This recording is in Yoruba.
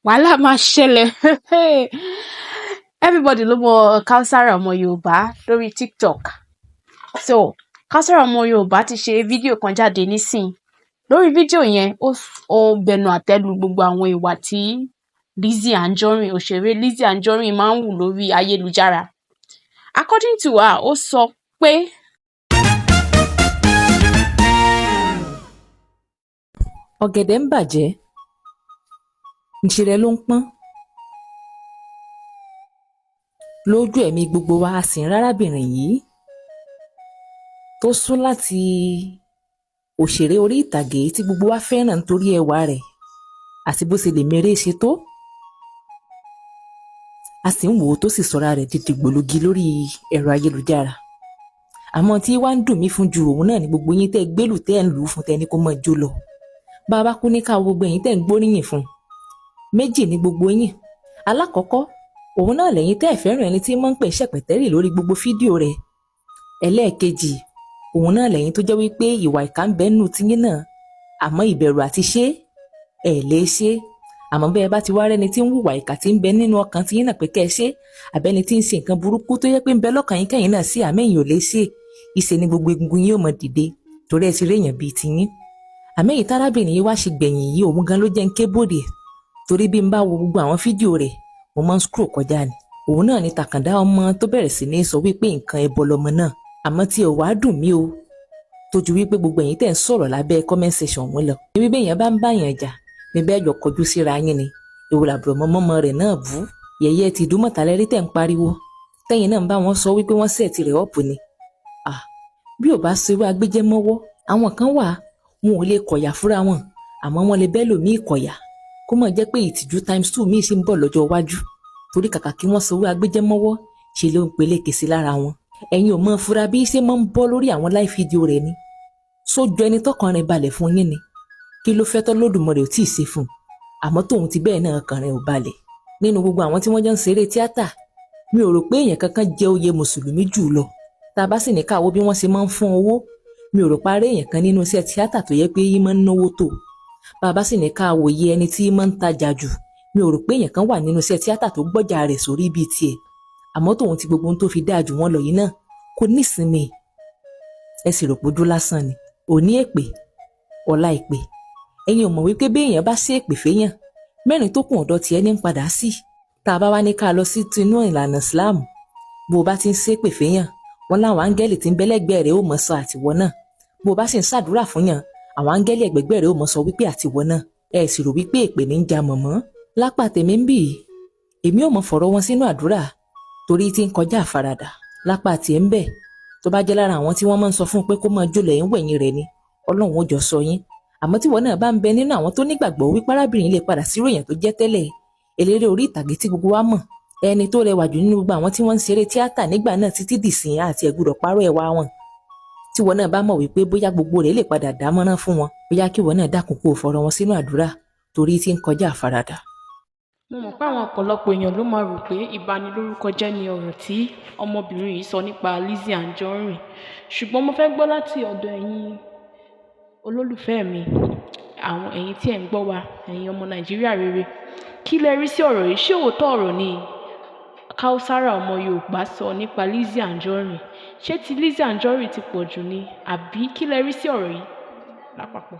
Wàhálà máa ṣẹlẹ̀. Everybody ló mọ Kaosara ọmọ Yorùbá lórí TikTok. So Kaosara ọmọ Yorùbá ti ṣe fídíò kan jáde nísìn. Lórí fídíò yẹn, ó bẹnu àtẹ́ lu gbogbo àwọn ìwà tí Lizzy Anjorin, òṣèré Lizzy Anjorin, máa ń hù lórí ayélujára. According to her, ó sọ pé Ọ̀gẹ̀dẹ̀ ń bàjẹ́ níṣẹ́ ló ń pọ́n lójú ẹ̀mí gbogbo wa. A sì ń rárábìnrin yìí tó sún láti òṣèré orí ìtàgé tí gbogbo wa fẹ́ràn nítorí ẹwà rẹ̀ àti bó ṣe lè méré ṣe tó, a sì ń wò ó tó sì sọra rẹ̀ di dìgbòlugi lórí ẹ̀rọ ayélujára. Àmọ́ tí wàá ń dùn mí fún ju òun náà ni gbogbo yín tẹ́ gbélù tẹ́ ń lù ú fún tẹ́ ní kó mọ́ jó lọ. Bá a bá kú ní ká gbogbo ẹ̀yin tẹ́ ń gbóríyìn fún méjì ní gbogbo yín. Alákọ̀ọ́kọ́, òun náà lẹ́yìn tẹ́ ẹ̀ fẹ́ràn ẹni tí mọ́ ń pè ṣẹ̀pẹ̀tẹ́rì lórí gbogbo fídíò rẹ̀. Ẹlẹ́ẹ̀kejì, òun náà lẹ́yìn tó jẹ́ wípé ìwà ìkà ń bẹ nínú tiyín náà, àmọ́ ìbẹ̀rù àti ṣe ẹ̀ lè ṣe. Àmọ́ bẹ́ẹ̀ bá ti wá rẹ́ni tí ń hùwà ìkà tí ń bẹ nínú ọkàn tiyín náà pé kẹ́ ẹ ṣe, àbẹ́ni tí ń ṣe nǹkan burúkú tó yẹ pé ń bẹ lọ́kàn yín kẹ́yìn náà sí, àmẹ́yìn ò lè ṣe, ìṣe ni gbogbo egungun yín ò mọ̀ dìde torí ẹ ti réèyàn bíi tiyín. Àmọ́ èyí tárábìnrin yìí wá ṣe gbẹ̀yìn yìí, òun gan ló jẹ́ ń ké bòdè, torí bí n bá wo gbogbo àwọn fídíò rẹ̀, mo máa ń scroll kọjá ni. Òun náà ni tàkàndá ọmọ tó bẹ̀rẹ̀ sí ní sọ wípé nǹkan ẹbọ lọmọ náà. Àmọ́ tí ò wá dùn mí o tó ju wípé gbogbo ẹ̀yin tẹ̀ ń sọ̀rọ̀ lábẹ́ comment section wọn lọ. Níbi bẹ́ẹ̀ yẹn bá ń báyàn jà ní bẹ́ẹ̀ jọ kọjú síra yín ni, èwo làbúrò mọ́mọ́ rẹ̀ náà bú yẹ̀yẹ́ ti dúmọ̀tà lẹ́rí tẹ̀ ń pariwo tẹ́yìn náà ń bá wọn sọ wípé wọ́n set rẹ̀ up ni. Bí ò bá ṣe wá agbéjẹ́mọ́wọ́, àwọn kan wà wọn ò lè kọ̀yà fúnra wọn, àmọ́ wọ́n lè bẹ́ẹ̀ lòmíì kọ̀yà kó mọ̀ jẹ́ pé ìtìjú times two míì ṣì ń bọ̀ lọ́jọ́ iwájú, torí kàkà kí wọ́n sọ wí agbéjẹ́mọ́wọ́ ṣe ló ń peléke sí lára wọn. Ẹ̀yin ò mọ fura bí ṣe máa ń bọ́ lórí àwọn live video rẹ̀ ni, sójú ẹni tọkàn rẹ̀ balẹ̀ fún yín ni. Kí ló fẹ́ tọ́ lódùmarè ò tí ì ṣe fún un, àmọ́ tóun ti bẹ́ẹ̀ náà ọkàn rẹ̀ ò balẹ̀. Nínú gbogbo àwọn tí wọ́n jọ ń ṣeré tíátà, mi ò rò pé èèyàn kankan jẹ́ oyè mùsùlùmí jù lọ. Tá a bá sì ní káwọ́ bí wọ́n ṣe máa ń fún owó, mi ò rò parẹ́ èèyàn kan nínú iṣẹ́ tíátà tó yẹ pé yín máa ń náwó tó. Bá a bá sì ní ká wòye ẹni tí máa ń tajà jù, mi ò rò pé èèyàn kan wà nínú iṣẹ́ tíátà tó gbọ́jà rẹ̀ sórí bíi tiẹ̀. Àmọ́ tóun ti gbogbo ohun tó fi dáa jù wọ́n lọ yìí náà kò nísinmi. Ẹ sì rò pójú lásán ni. Òní èpè, ọ̀la èpè. Ẹ̀yin ò mọ̀ wípé bí èèyàn bá sí èpè féyàn mẹ́rin tó kùn ọ̀dọ̀ tiẹ̀ ní ń padà sí. Tá a bá wá ní ká lọ sí tinú ìlànà Islam, bó o bá ti ń ṣépè féyàn, wọn láwọn áńgẹ́lì tí ń bẹ́lẹ́gbẹ́ rẹ̀ ó mọ̀ sọ àtiwọ́ náà. Bó o bá sì ń ṣàdúrà fún yàn, àwọn áńgẹ́lì ẹ̀gbẹ̀gbẹ́ rẹ̀ ó mọ̀ sọ wípé àtiwọ́ náà. Ẹ sì rò wípé èpè ní ń ja mọ̀mọ́. Lápá tèmi ń bì, èmi ò mọ̀ fọ̀rọ̀ wọn sínú àdúrà torí tí ń kọjá àfaradà. Lápá tiẹ̀ ń bẹ̀, tó bá jẹ́ lára àwọn tí wọ́n máa ń sọ fún un pé kó máa jó lẹ́yìn wẹ̀yìn rẹ̀ ni, Ọlọ́run ó jọ sọ yín. Àmọ́ tíwọ́ náà bá ń bẹ nínú àwọn tó nígbàgbọ́ wípé arábìnrin lè padà sí ròyìn tó jẹ́ tẹ́lẹ̀, eléré orí ìtàgé tí gbogbo wa mọ̀, ẹni tó rẹwà jù nínú gbogbo àwọn tí wọ́n ń ṣeré tíátà nígbà náà títí dìsìn, àti ẹ̀gbọ́dọ̀ parọ́ ẹwà wọn. Tíwọ́ náà bá mọ̀ wípé bóyá gbogbo rẹ̀ lè padà dá mọ́rán fún wọn, bóyá kíwọ́ náà dákun kó o fọ̀rọ̀ wọn sínú àdúrà torí tí ń kọjá àfaradà. Mo mọ̀ pé àwọn ọ̀pọ̀lọpọ̀ èèyàn ló máa rò pé ìbanilórúkọjẹ́ ni ọ̀rọ̀ tí ọmọbìnrin yìí sọ nípa Lizzy Anjorin, ṣùgbọ́n mo fẹ́ gbọ́ láti ọ̀dọ̀ ẹ̀yin olólùfẹ́ mi, àwọn ẹ̀yin tí ẹ̀ ń gbọ́ wa, ẹ̀yin ọmọ Nàìjíríà rere. Kí lẹ rí sí ọ̀rọ̀ yìí? Ṣé òótọ́ ọ̀rọ̀ ni Kaosara ọmọ Yorùbá sọ nípa Lizzy Anjorin? Ṣé ti Lizzy Anjorin ti pọ̀ jù ni, àbí kí lẹ rí sí ọ̀rọ̀ yìí lápapọ̀?